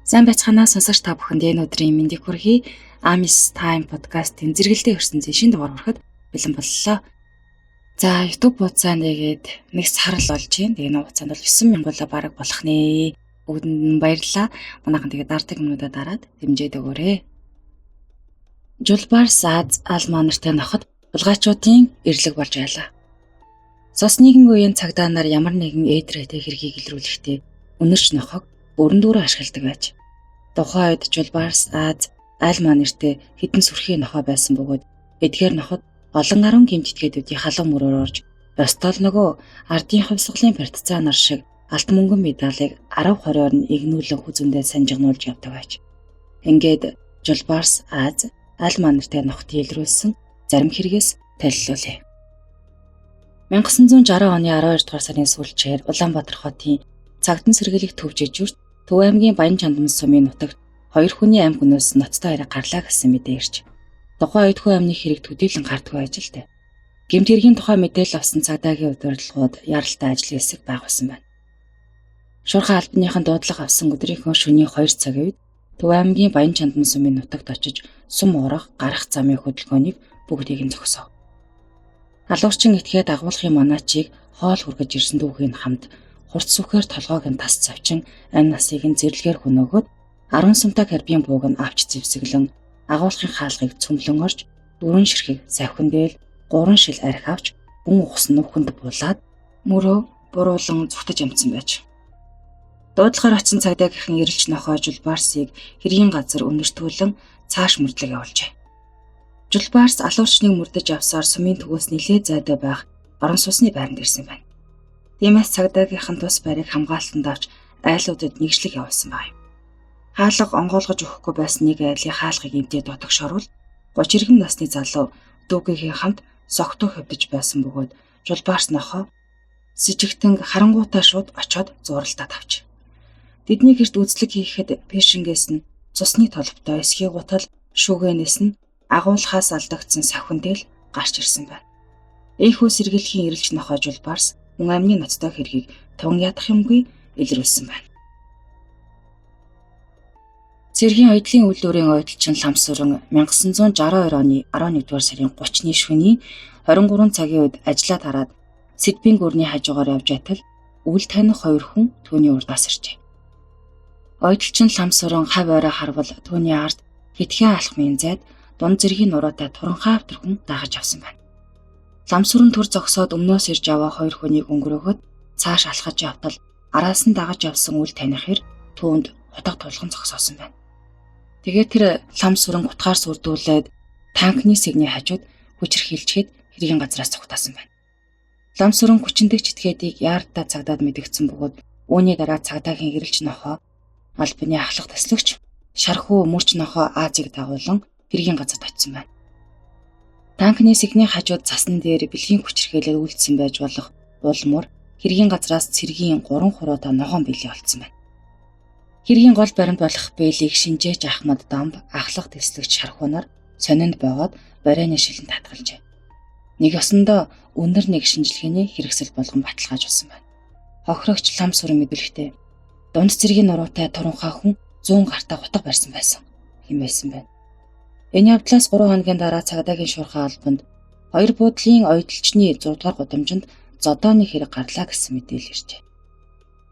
Сайн байцгаана сонсогч та бүхэнд энэ өдрийн мэндийг хүргэе. Amis Time podcast-ийн зэрэгэлдээ өрсөн шинэ дугаар хүрэхэд бэлэн боллоо. За YouTube хуудасаа нэгээд нэг сар л болж байна. Тэгээ энэ хугацаанд бол 9000 гулаа бараг болох нэ. Бүгдэнд нь баярлалаа. Манайхан тэгээ дардаг юмнуудаа дараад дэмжиж өгөөрэй. Жулбарс Аз Алмаа нартай ноход булгаачуудын эрлэг болж байлаа. Сос нийгмийн үеийн цагдаа нар ямар нэгэн ээдрэтэй хэргийг илрүүлэхдээ өнөрч нохог бүрэн дүүрэн ашигладаг байж. Тухайн үед Жулбарс Аз Альмаа нэртэй хэдэн сүрхий нохой байсан бөгөөд эдгээр ноход олон арван гэмт этгээдүүдийн халуун мөрөөр орж ёстой л нөгөө ардын хувьсгалын партизан нар шиг алт мөнгөн медалийг 10 20-оор нь игнүүлэн хүзүүндээ санжигнуулж явдаг байж. Ингээд Жулбарс Аз Альмаа нартай ноход илрүүлсэн зарим хэрэгээс талилуулъя. 1960 оны 12 дугаар сарын сүүлчээр Улаанбаатар хотын цагтан сэргийлэх төв жижүүрт Төв аймгийн Баян Чандам сумын нутагт хоёр хүний амь хүнөөс ноцтой хэрэг гарлаа гэсэн мэдээ ирж. Тухайн үед хүн амны хэрэг төдийлөн гардаггүй ажилтай. Гэмт хэргийн тухай мэдээлэл авсан цагдаагийн удирдлагууд яралтай ажлын хэсэг байгуулсан байна. Шуурхай албаныхан дуудлага авсан өдрийнхөө шөнийн 2 цагийн үед Төв аймгийн Баян Чандам сумын нутагт очиж сум урах гарах замын хөдөлгөөнийг бүгдийг нь зогсоов. Алуурчин этгээд агуулгын манаачийг хоол хүргэж ирсэн дүүхийн хамт хурц сүхээр толгойг нь тас цавчин амь насыг нь зэрлэгээр хөнөөгөөд 10 сумтай карбин бууг нь авч зэвсэглэн агуулгын хаалгыг цөмлөн орж дөрвөн ширхэг савхин дээл 3 шил архи авч гүн ухсан нүхэнд булаад мөрөө буруулан зүхтэж амтсан байж. Дуудлагаар очсон цагдаагийнхан эрэлж нохой Жулбарсыг хэргийн газар өнөртүүлэн цааш мөрдлөг явуулжээ. Жулбарс алуурчныг мөрдөж авсаар сумын төгөөс нилээд зайтай байх орон сууцны байранд ирсэн байна. Тиймээс цагдаагийнхан тус байрыг хамгаалтанд авч айлуудад нэгжлэг явуулсан байна. Хаалга онгойлгож өгөхгүй байсан нэг айлын хаалгыг эвдээд дотогшоорвол 30 иргэн насны залуу дүүгийнхээ хамт согтуу хэвдэж байсан бөгөөд Жулбарс нохой сэжигтэн харангуутаа шууд очоод зуралдаад авч. Тэдний гэрт үзлэг хийхэд пешингээс нь цусны толбтой эсхий гутал шүүгэнээс нь агуулхаас алдагдсан савхин дээл гарч ирсэн байна. Ийхүү сэргэлхийн эрэлж нохой Жулбарс хүн амны ноцтой хэргийг тун ядах юмгүй илрүүлсэн байна. Цэргийн оюутлын үйлдвэрийн оюуталчин Ламсүрэн 1962 оны 11-р сарын 30-ны шөнийн 23 цагийн үед ажлаа тараад Сэдбийн гүрний хажуугаар явж байтал үл таних хоёр хүн түүний урдаас иржээ. Оюуталчин Ламсүрэн хав орой харвал түүний ард хитгэн алхмын зайд дунд зэргийн нуруутай туранхай автар хүн дагаж авсан байна. Ламсүрэн төр зогсоод өмнөөс ирж аваа хоёр хүнийг өнгөрөөхөд цааш алхаж явтал араас нь дагаж явсан үл таних хэр түүнд хутга тулган зогсоосон байна. Тэгээд тэр Ламсүрэн гутгаар сүрдүүлээд танкны сэгний хажууд хүчирхийлчихэд хэргийн газраас цугтаасан байна. Ламсүрэн хүчиндэгч этгээдийг яаралтай цагдаад мэдэгдсэн бөгөөд үүний дараа цагдаагийн эрэлж нохоо албаны ахлах төслөгч шархуу мөрч нохоо Азийг дагуулan хэргийн газарт очсон байна. Танкны сэгний хажууд цасн дээр бэлгийн хүчирхийлэл үйлдсэн байж болох улмөр хэргийн газраас цэргийн 3 хуруутай ногоон бэлий олдсон байна. Хэргийн гол баримт болох бэлийг шинжээч Ахмад Дамб ахлах төслөгч шархуунаар сонинд богоод барайны шилэн татгалжээ. Нэг ёсондоо өндөр нэг шинжилгээний хэрэгсэл болгон баталгаажуулсан байна. Хохирогч лам сүрэн мэдүүлэхдээ дунд цэргийн нуруутай туранхай хүн 100 гартаа хутга барьсан байсан хэмээсэн байна. Энэ явдлаас 3 хоногийн дараа цагдаагийн шуурхай албанд хоёр буудлын оюуталчны 6 дугаар гудамжинд зодооны хэрэг гарлаа гэсэн мэдээлэл иржээ.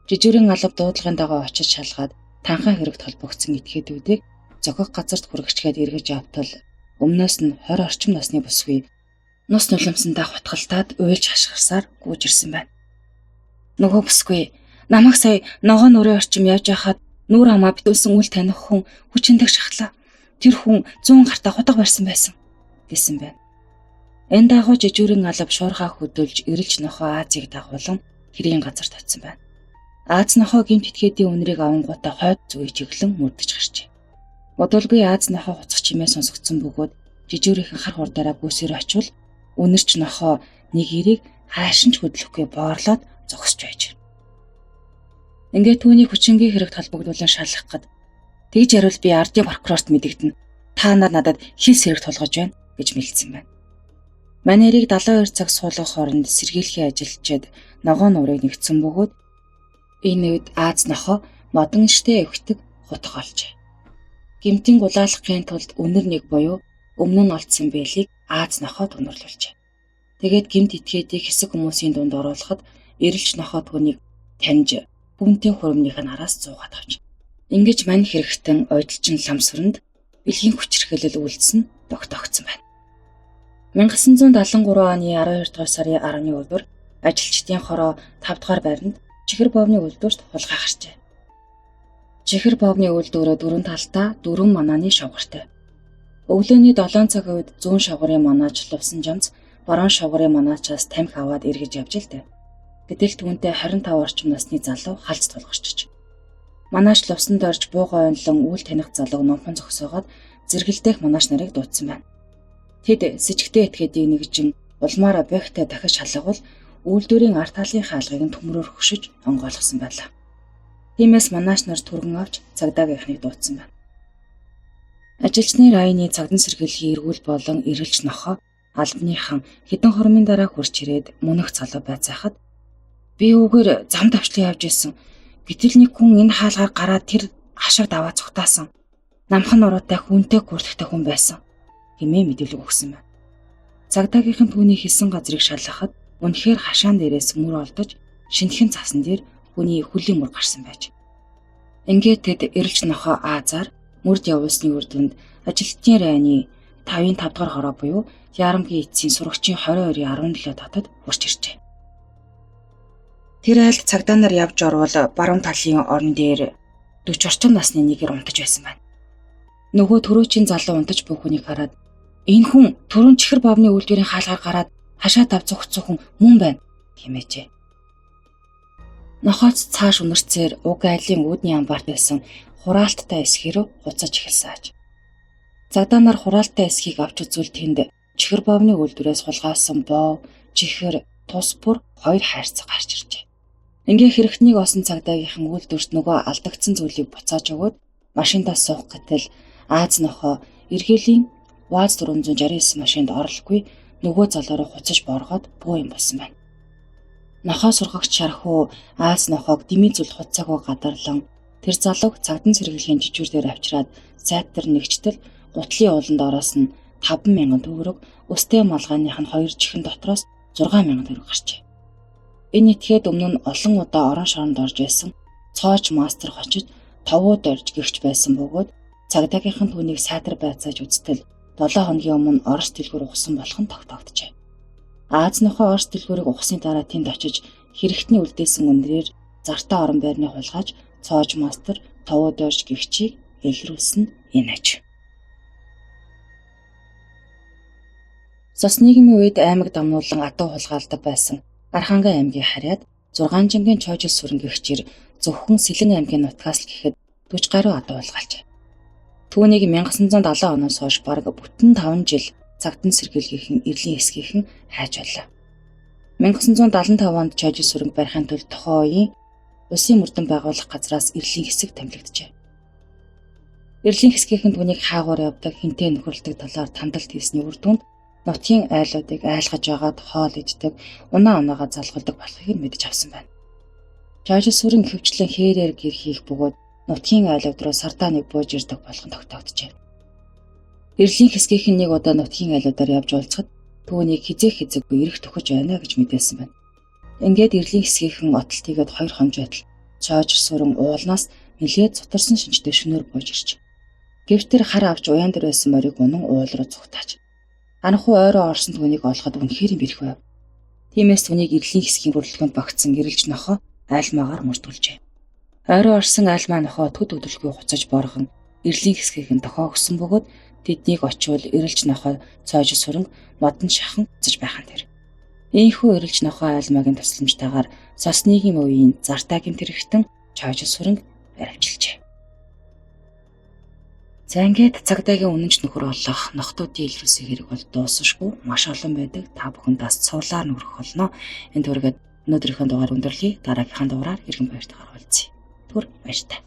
Жижүүрийн алба дуудлагын дагуу очиж шалгаад танхаа хэрэгт холбогдсон этгээдүүдийг зохих газарт хүргэчгээд эргэж явтал өмнөөс нь 20 орчим насны бүсгүй нус нулимсандаа хутгалтаад уйлж хашгирсаар гүйж ирсэн байна. Нөгөө бүсгүй намайг сая ногоон нүрийн орчим явж байхад нүүр амаа битүүлсэн үл таних хүн хүчиндэг шахлаа. Тэр хүн 100 гартаа хутга барьсан байсан гэсэн байна. Энэ дагуу жижүүрэн алба шуурхаа хөдөлж эрэлж нохоо Азийг дагуулan хэргийн газарт очсон байна. Аз нохоо гэмт этгээдийн үнэрийг авангуудаа хойд зүгийг чиглэн мөрдөж гарчээ. Бодолгүй Аз нохоо хуцах чимээ сонсогдсон бөгөөд жижүүрийнхэн хар хурдаараа гүйсээр очивол үнэрч нохоо нэг эрийг хаашин ч хөдлөхгүй боорлоод зогсож байж. Ингээд түүний хүчингийн хэрэгт холбогдуулан шалгах гэд тэгж яривал би ардын прокурорт мэдэгдэнэ. Та нар надад хил сэрэг тулгаж байна гэж мэлцсэн байна. Манерийг 72 цаг суулгах хооронд сэргийлэхийн ажилчид ногоон нуурыг нэгдсэн бөгөөд энэ үед Аз нохоо модон штэ өвхтөг хутга олжээ. Гэмтэн улаалгахын тулд үнэр нэг буюу өмнө нь олдсон бэлийг Аз нохойд өнөрлүүлжээ. Тэгээд гэмт этгээдийг хэсэг хүмүүсийн дунд оруулахад эрэлж нохой түүнийг таньж хүнтэй хурмных нь араас зуугаад авч. Ингэж мань хэрэгтэн ойдолжин ламсваранд бэлгийн хүчирхийлэл үйлдсэн тогтоогдсон байна. 1973 оны 12 дугаар сарын 10-ны өдөр ажилчдын хороо 5 дугаар байранд чихэр боовны үйлдвэрт хулгай гарчээ. Чихэр боовны үйлдвэрөө дөрвөн талдаа дөрвөн манааны шавгартай. Өглөөний 7 цагийн үед зүүн шавгарын манаач Лувсан жамц баруун шавгарын манаачаас тамхи аваад эргэж явж л дээ. Гэтэл түүнтэй 25 орчим насны залуу халз тулгарчиж. Манаач Лувсанд орж буугаа ойнлон үйл таних залууг номхон зогсоогоод зэрэгэлдэх манаач нарыг дуудсан байна. Тэд сэжигтэй этгээдийг нэгжин улмаараа бохтой дахиж шалгавал үйлдвэрийн арт талын хаалгыг нь төмрөөр хөшөж онгойлгосон байлаа. Тиймээс манаач нар түргэн авч цагдаагийнхныг дуудсан байна. Ажилчны райны цагдан сэргийлгийн эргүүл болон эргэлж нохоо албаныхан хэдэн хормын дараа хурч ирээд мөнөх залуу байцаахад би үүгээр зам тавчлан явж исэн. Гэтэл нэг хүн энэ хаалгаар гараад тэр хашиг даваа цугтаасан. Намхан нуруутай хүнтэй гүрдэгтэй хүн байсан хэмээн мэдээлэл өгсөн байна. Цагдаагийнхан түүний хэлсэн газрыг шалгахад үнэхээр хашаан дээрээс мөр олдож шинэхэн цасан дээр хүний хөлийн мөр гарсан байж. Ингээд тэд эрэлж нохоо Аазаар мөрд явуулсны үр дүнд ажилтны райны 5-ын 5 дугаар хороо буюу Ярамгийн эцсийн сурагчийн 22-ын 17 дотод хурч иржээ. Тэр айлд цагдаа нар явж орвол баруун талын орон дээр 40 орчим насны нэгэр унтаж байсан байна. Нөгөө төрөөчийн залуу унтаж буй хүнийг хараад энэ хүн түрүүн чихэр бовны үйлдвэрийн хаалгаар гараад хашаа тав цугцсан хүн мөн байна хэмээжээ. Нохооц цааш үнэрцээр уг айлын үүдний амбарт байсан хураалттай эсхий рүү хуцаж эхэлсэн аж. Цагдаа нар хураалттай эсхийг авч үзвэл тэнд чихэр бовны үйлдвэрээс хулгайлсан бов, чихэр, тус бүр хоёр хайрцаг гарч иржээ. Ингээ хэрэгтнийг олсон цагдаагийнхан үйлдвэрт нөгөө алдагдсан зүйлийг буцааж өгөөд машиндаа суух гэтэл Аз нохоо эргээлийн УАЗ 469 машинд оролгүй нөгөө залуу руу хуцаж боргоод буу юм болсон байна. Нохоо сургагч шархуу Аз нохоог дэмий зүйл хуцаагүй гадарлан тэр залууг цагдан сэргийлэхийн жижүүр дээр авчираад сайтар нэгчтэл гутлын ууланд ороос нь 5,000 төгрөг, өстэй малгайных нь хоёр чихэн дотроос 6,000 төгрөг гарчээ. Энэ этгээд өмнө нь олон удаа орон шоронд орж байсан цоож мастер хочид товууд орж гихч байсан бөгөөд цагдаагийнхан түүнийг сайтар байцааж үзтэл 7 хоногийн өмнө Орос дэлгүүр ухсан болох нь тогтоогджээ. Аз нохой Орос дэлгүүрийг ухсны дараа тэнд очиж хэрэгтний үлдээсэн өндрээр зартаа орон байрны хулгайж цоож мастер товууд орж гихчийг илрүүлсэн энэ аж. Сос нийгмийн үед аймаг дамнуулан адуу хулгайлдаг байсан Архангай аймгийн харьяад 6 жингийн чойжил сүрэн гихчээр зөвхөн Сэлэн аймгийн нутгаас л гэхэд 40 гаруй адуу хулгайлжээ. Түүнийг 1970 оноос хойш бараг бүтэн 5 жил цагтан сэргийлгийнхэн эрлийн эсгийнхэн хайж байлаа. 1975 онд чойжил сүрэнг барихын тулд тухайн үеийн улсын мөрдөн байгуулах газраас эрлийн хэсэг томилогджээ. Эрлийн хэсгийнхэн түүнийг хаагуур явдаг, хинтээ нөхөрлөдөг талаар тандалт хийсний үр дүнд нутгийн айлуудыг айлгаж байгаад хоол иддэг, унаа унаага залгуулдаг болохыг нь мэдэж авсан байна. Чойжил сүрэн ихэвчлэн хээрээр гэр хийх бөгөөд нутгийн айлууд руу сардаа нэг бууж ирдэг болох нь тогтоогджээ. Эрлийн хэсгийнх нь нэг удаа нутгийн айлуудаар явж уулзахад түүнийг хизээх хизээгүй эрэх төхөж байна гэж мэдээлсэн байна. Ингээд эрлийн хэсгийнхэн отолт хийгээд хоёр хонж байтал цоож сүрэн уулнаас нэлээд цутарсан шинжтэй шөнөөр бууж ирж. Гэвч тэр хар авч уяан дээр байсан морийг унан уул руу цугтааж. Анхуу ойроо орсон түүнийг олоход үнэхээр бэрх байв. Тиймээс түүнийг эрлийн хэсгийн бүрэлдэхүүнд багтсан гэрэлж нохоо айлмаагаар мөрдүүлжээ. Ойроо орсон айлмаа нохоо төд өдөлгүй хуцаж боргон эрлийн хэсгийг нь тохоо өгсөн бөгөөд тэднийг очивол эрэлж нохоо цоож сүрэн модон шахан хуцаж байхan тэр. Ийхүү эрэлж нохоо айлмаагийн тусламжтайгаар сос нийгмийн үеийн зартаа гэмт хэрэгтэн чойжил сүрэнг баривчилжээ. За ингээд цагдаагийн үнэнч нөхөр болох нохтуудын илрүүлсэн хэрэг бол дуусшгүй маш олон байдаг. Та бүхэн бас цувралаар нүрэх болно. Энэ төргээд өнөөдрийнхөө дугаар өндөрлөе. Дараагийнхаа дугаараар иргэн баяртайгаар уулзъя. Түр баяртай.